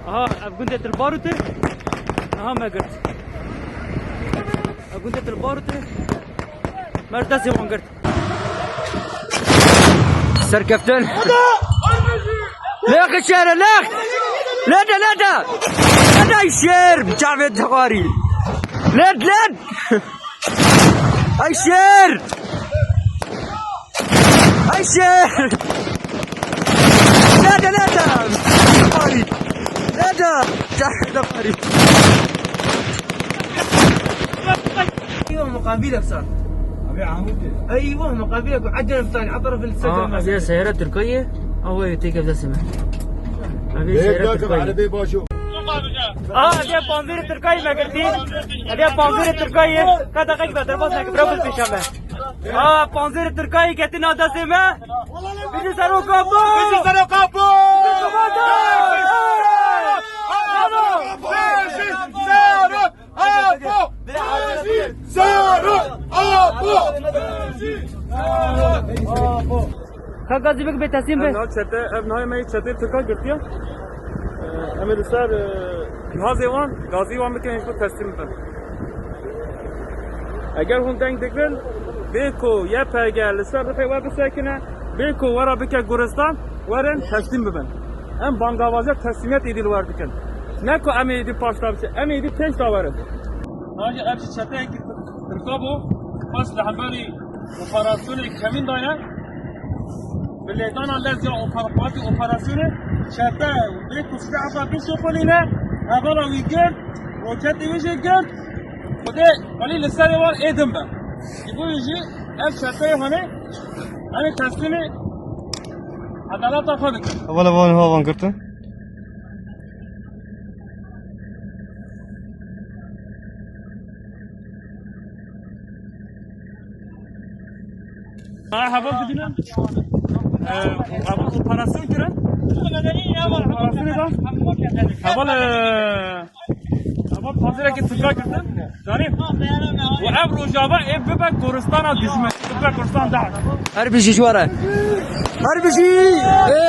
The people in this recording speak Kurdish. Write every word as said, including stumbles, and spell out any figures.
Aha, ev gundê Til Barût e. Aha, me girt. Ev gundê Til Barût e. Me destê wan girt. Serkeftin. Lêx şêr, lêx. Lêde, lêde. Lêde şêr, çavê dixwarî. Lêd, lêd. Ay şêr. Ay şêr. Lêde, lêde. Dixwarî. Lêde. Çavê dixwarî. أيوه، مقابلك صار. أبي عمودي. أيوه، مقابلك وعدنا بثاني على طرف السجن. Aa, ev ya seyara Tirkayê, ew ê têkeve destê me. Ev ya seyara Tirkayê. Aa, ev ya panzêrê Tirkayê me girtî. Ev ya panzêrê Tirkayê. Ka deqek be, derbas neke, bira bil pêşe me. Aa, panzêrê Tirkayê ketî na destê me. Bijî Serok Apo! Bijî Serok Apo! Bijî Serok Apo! Apo! Bijî Serok Apo! Bijî Serok Apo! Bijî Serok Apo! Ka gazî bik bê teslîm be. Ev niha çete, ev niha me çetê Tirka girtiye. Em ê li ser, e, cihazê wan, gazî wan bikin, ji bo teslîm bibin. Eger hûn deng digirin, bê ku Y P G li ser rihê we bisekine, bê ku we re bike guristan, werin teslîm bibin. Em bangawaziya teslîmiyet êdî li wer dikin. Ne ku em ê êdî paşda biçin, em ê êdî pêşda werin. Niha jî ev jî çeteyekî Tirka bû, xwest li hemberî operasyonê kemîn dayne. Bi lêdana lez ya opera-, partî operasyonê çete bê ku silahê xwe bişopilîne, hevala wî girt, roketê wî jî girt. Xwedê Xwelî li serê wan ê din be. Ji bo wî jî ev çeteyê hene, em ê teslîmê edaleta xwe dikin. Hevala wan havan girtin. Ha, heval dibînin. Ee, heval operasyon kirin. Operasyonê de. Heval, ee, heval panzêrekî Tirka girtin. Zanî? Û ev rojava ê bibe goristana dijmin. Bibe goristan da. Her bijî ji we re. Her bijî. Ee.